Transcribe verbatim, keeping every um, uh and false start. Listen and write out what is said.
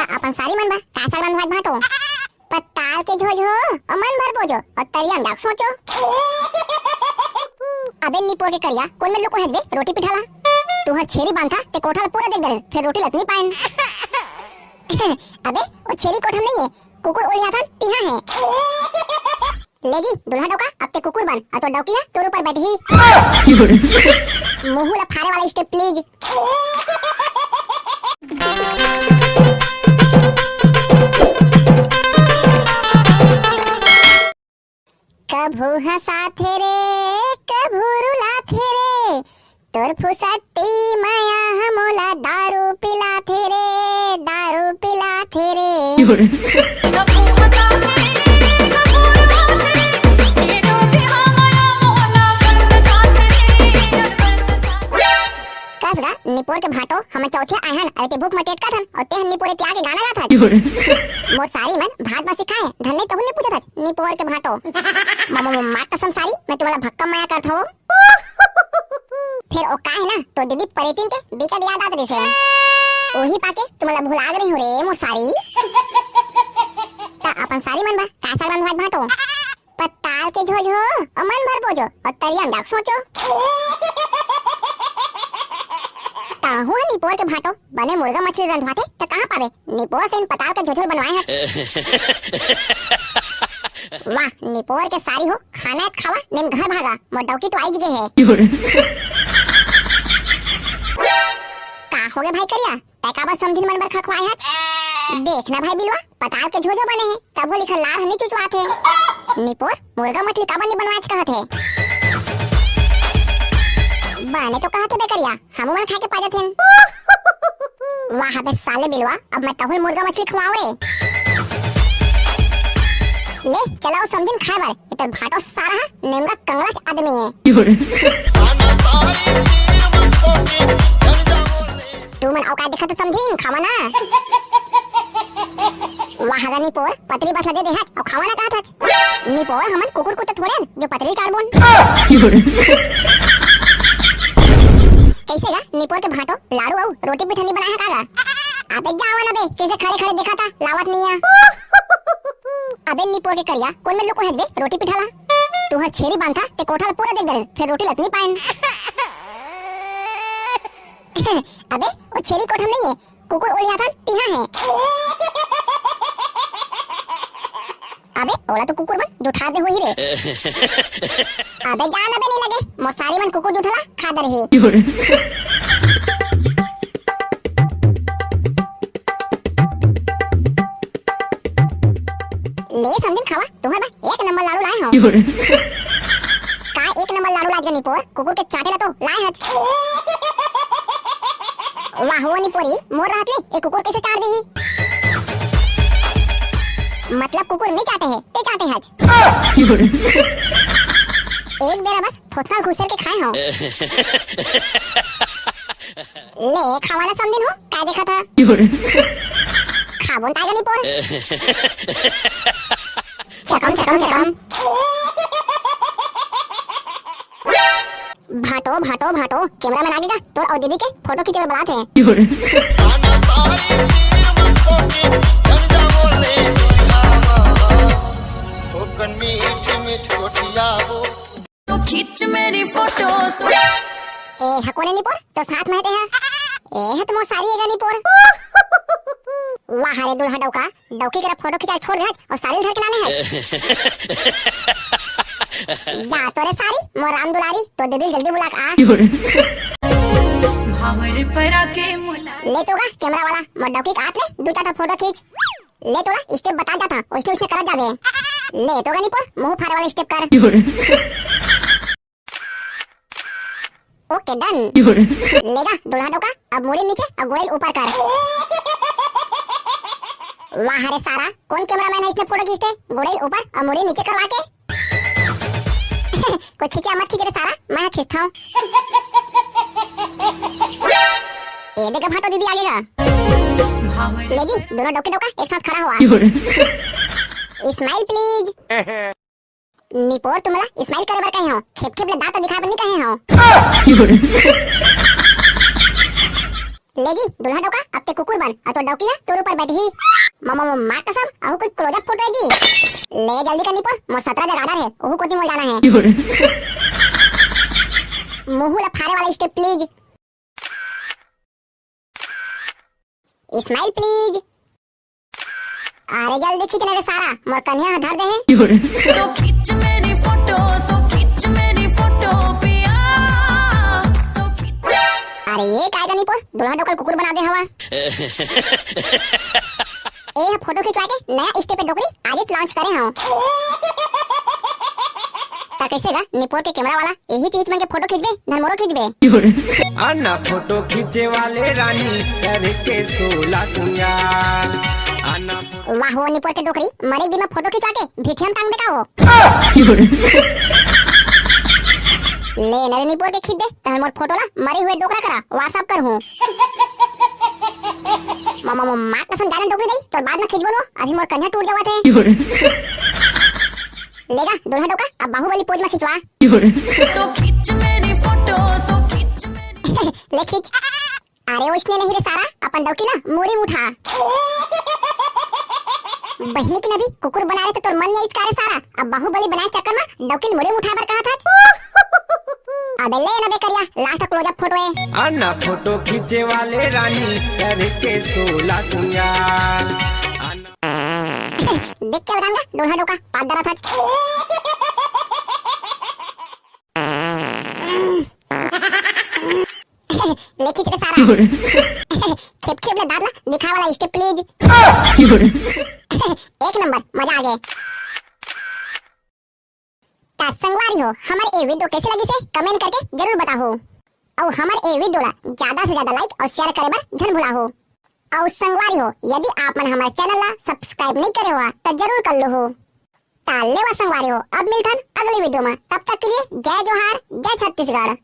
अपन सारी मन बर का साग रंधवात भांटो? पताल के झोझो, अउ मन भर बोजो, अउ तरिया म जाके सोचो। अबे निपोर के करिया, कोन में लुको हस बे रोटी पिठा ला? तुहर छेरी बांधा ते कोठा ला पूरा देख डरेन, फेर रोटी ला त नी पाएन। अबे ओ छेरी कोठा म नइ हे, कुकुर ओलियाथन तिहां हे। ले जी, दूल्हा डौका, अब ते कुकुर बन, अउ तोर डौकी ह तोर ऊपर बैठही। मुंह ला फारे वाला step please। कभू हंसाथे रे, कभू रुलाथे रे, तोर फुसट्टी मया ह मोला दारू पिलाथे रे, दारू पिलाथे रे। कस गा निपोर के भांटो, हमन चौथिया आए हन, अरे ते भूख म टेटकत हन, अउ ते हन निपोरे तिया के गाना गात हस। मोर सारी मन भात बासी खाए, धन नहीं तहु नहीं पूछत हस, निपोर के भांटो। म-, म-, म-, माँ कसम सारी, मैं तुम्हारा भक्कम मया करत हूँ। फेर ओ का हे ना, तोर दीदी परेतिन के बिकट याद आत रहिसे। ओही पाके तुमन ला भुला गे रहिहूं रे मोर सारी। त अपन सारी मन बर का साग रंधवात भांटो? पताल के झोझो, अउ मन भर बोजो, अउ तरिया म जाके सोचो। तहूं ह निपोर के भांटो, बने मुर्गा मछली रंधवाथे, त कहां पाबे? निपोर से इन पताल के झोझो बनवाए हस। वाह, निपोर के सारी हो, खाना हे त खावा, नेम घर भागा, मोर डौकी तो आइज गे हे। का होगे भाई करिया, तैं काबर समधिन मन बर खखवाए हस? देख ना भाई बिलवा, पताल के झोझो बने हे, तभो लिखल लार ह नी चुचवात हे। निपोर, मुर्गा मछली काबर नी बनवाएच कहत हे? बने तो कहत हे बे करिया, हमू मन खाए के पा जाथेन। वाह बे साले बिलवा, अब मैं तहूं ल मुर्गा मछली खवाऊं रे। ले, चला ओ समधिन खाए बर, ए तोर भांटो सारा ह नेमगा कंगलाच आदमी हे। तुमन अउ का देखत हो समधिन, खावा ना। वाह गा निपोर, पतरी बस ला दे देहच, अउ खावा ना कहत हच। निपोर हमन कुकुर कुत्ता थोड़े हन, जो पतरी चारबोन। कइसे गा निपोर के भांटो, लाड़ू अउ रोटी पिठा नी बनाए हे का गा? अबे जावा ना बे, कइसे खड़े खड़े देखत हा, लावत नइ आ। अबे निपोर के करिया, कोन में लुको हस बे रोटी पिठा ला? तुहर छेरी बांधा, ते कोठा ला पूरा देख डरेन, फेर रोटी ला त नी पाएन। अबे, ओ छेरी कोठा म नइ हे, कुकुर ओलियाथन तिहां हे। अबे, ओला तो कुकुर मन जुठा दे होही रे। अबे, जा ना बे, नइ लगे, मोर सारी मन कुकुर जुठा ला खा डरही। ले समधिन खावा, तुहर बर एक नंबर लाड़ू लाए हंव। का एक नंबर लाड़ू लाए हच निपोर, कुकुर के चाटे ला तो लाए हच। वाह वो निपोरी, मोर रहत ले ए कुकुर कइसे चाट देही? मतलब कुकुर नइ चाटे हे, ते चाटे हच। एक बेरा बस थोथना घुसेर के खाए हंव। ले, खावा ना समधिन हो, का देखत हा? खाबोन ताय गा निपोर। छकम, छकम, छकम। भांटो, भांटो, भांटो, cameraman आगे गा, तोर अउ दीदी के फोटो खींचे बर बलात हे। तो खींच मेरी फोटो तो। ए, हा कोन ए निपोर, तोर साथ में हे ते हा। ए, हा तो मोर सारी ए गा निपोर। वाह रे दुल्हा डौका, डौकी करा फोटो खिंचाए छोड़ दे हच अउ सारी ल धर के लाने हच। जा तो रे सारी, मोर राम दुलारी, तोर दीदी ल जल्दी बुला के आ। भांवर परा के मुला। ले तो गा camera वाला, मोर डौकी के आत ले दू चार ठो फोटो खींच। ले तोला step बता जात हंव, ओइसने ओइसने करत जाबे। ले तो गा निपोर, मुंह फारे वाला step कर। OK, done। ले गा दुल्हा डौका, अब मुड़ी नीचे अउ गोड़ई ल ऊपर कर। वाह रे सारा, कोन cameraman हे अइसने फोटो खींचथे, गोड़ई ल ऊपर अउ मुड़ी नीचे करवा के। कोई खींचे मत खींचे रे सारा, मैं हा खींचथंव। ए दे गा भांटो दीदी आगे गा। ले जी, दूनों डौकी डौका एक साथ खड़ा होवा। Smile please। निपोर तुमला smile करे बर कहे हंव, खेप खेप ले दांत दिखाए बर नइ कहे हंव। ले जी, दूल्हा डोका, अब ते कुकुर बन, अउ तोर डौकी ह तोर ऊपर बैठही। मामा, माँ कसम, अहू कोई close-up photo हे जी? ले जल्दी कर निपोर, मोर सतरा जगह order हे, ओहू कोती मोला जाना हे। मुंह ला फारे वाला step please। Smile please। अरे जल्दी खींच ना रे सारा, मोर कनिहा ह धर दे हे। तो खींच मेरी फोटो, तो खींच मेरी फोटो पिया, तो खींच। अरे ये काय गनी पोल, दूल्हा डोकल कुकुर बना दे हवा। ए ह फोटो खिंचवा के नया step हे डोकरी, आज ही launch करे हव। त कैसे गा, निपोर के camera वाला यही चीज मन के फोटो खींचबे, धन मोरो खींचबे। आना फोटो खींचे वाले रानी, करके सोला सिंगार। आना। वाह वो निपोर के डोकरी, मरे दिन में फोटो खिंचवा के भिठिया में टांग दे का हो? ले नरे निपोर के खींच दे, तहन मोर फोटो ला मरे हुए डोकरा करा WhatsApp कर हूँ। मामा, मामा, माँ कसम जाने डोकरी दई, तोर बाद में खींचबो नो, अभी मोर कन्या टूट जावत हे। लेगा दूल्हा डोका, अब बाहुबली pose में खिंचवा। तो खींच मेरी फोटो, तो खींच मेरी। ले खींच। अरे उसने नहीं रे सारा, अपन डौकी ला मुड़ी उठा। बहिनी की नभी कुकुर बना रहे तो तोर मन नहीं इचका रे सारा, अब बाहुबली बनाए चक्कर में डौकी मुड़ी उठा बर कहा था। अबे ले ना बे करिया, last close-up photo हे। आना फोटो खींचे वाले रानी, करके सोला सिंगार। आना। देख के लगाऊंगा, डोल्हा डोका, पाद डरा था। ले खींच रे सारा। खेप खेप ले दाद ला, दिखा वाला step please। एक नंबर, मजा आ गए। त संगवारी हो, हमर ए video कैसे लगिस हे, comment करके जरूर बताहो। अउ हमर ए video ला ज्यादा से ज्यादा like अउ share करे बर झन भुलाहो। अउ संगवारी हो, यदि आप मन हमर channel ला subscribe नहीं करे हो, त जरूर कर लो हो। त लेवा संगवारी हो, अब मिलथन अगले video में। तब तक के लिए जय जोहार, जय छत्तीसगढ़।